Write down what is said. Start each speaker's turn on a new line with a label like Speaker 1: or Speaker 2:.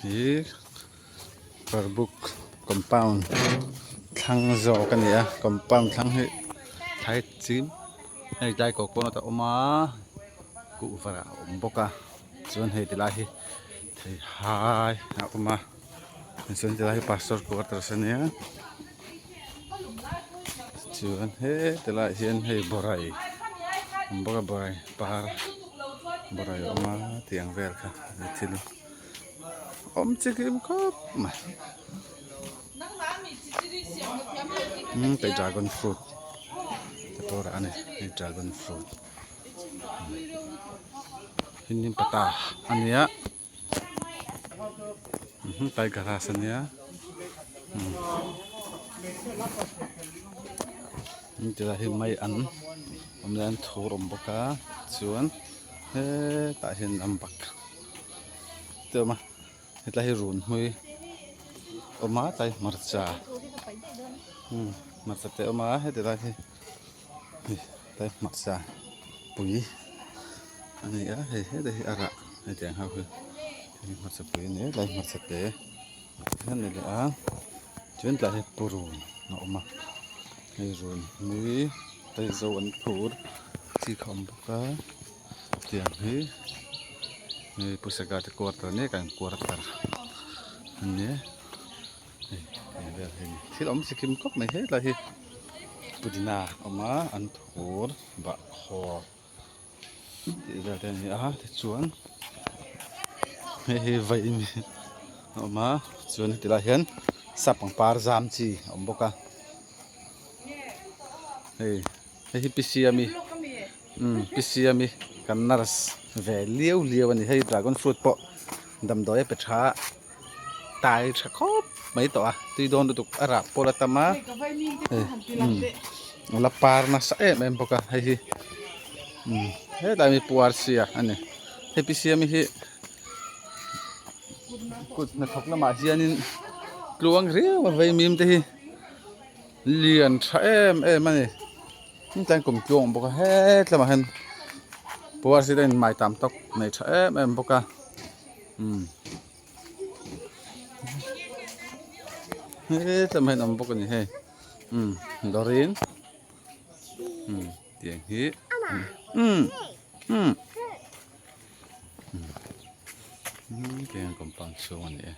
Speaker 1: Hi paruk compound thlang zawk a ni a compound thlang hi thlai chim hei tlai coconut a awm a kuhva a awm bawk a chuan hei ti lai hi theihai a awm a chuan ti lai hi pastor quarters a nia chuan heti laiah hian hei bawrhai a awm bawk a bawrhai par bawrhai a awm a tiang vel kha thil awm chi kim khawp mai umm hei dragon fruit te pawh rah a ni hei dragon fruit hnim pata a nia. Tiger grass a nia tilai hi mai an awm lai an thur awm bawk a chuan hetah hian an bak te a awm a hetlai hi run hmui awm a tlai hmarcha hmarcha te a awm a heti lai hi tlai hmarcha pui a ni a hei heta hi a rah hetiang ho hi hei hmarcha pui a ni a tlai hmarcha te a ni leh a chuan tlai hi purun a awm a hei run hmui hei zo an phur chi kha a awm bawk a tiang hi hei pawisa te quarter mek a in quarter a ni a hei tiang vel hi a ni thil awm chi kim khawp mai hetlai hi pudina a awm a an phur bahkhawr. Tih vel te a ni a tichuan hei hi vawiin a awm a chuan heti lai hian sap pangpar zam chi a awm bawk a hei hei hi P C ami umm P C ami kan nurse ve liau liau a ni hei dragon fruit pawh damdawi a pe tha a tai tha khawp mai tawh a tui dawn lutuk a rah pawh la tam a hei umm a la par nasa em em bawk a hei hi umm hetlai mi puar sia a ni hei pi siami hi kut hnathawk lamah hianin tluang riau a vei mim te hi lian tha em em a ni tlai kum tluang bawk a hetlai ah hian puar si te in mai tam tawk nei tha em em bawk a. Umm hetlem hian awm bawk a ni hei umm dawrin umm tiang hi umm umm tiang compound chhung a ni e.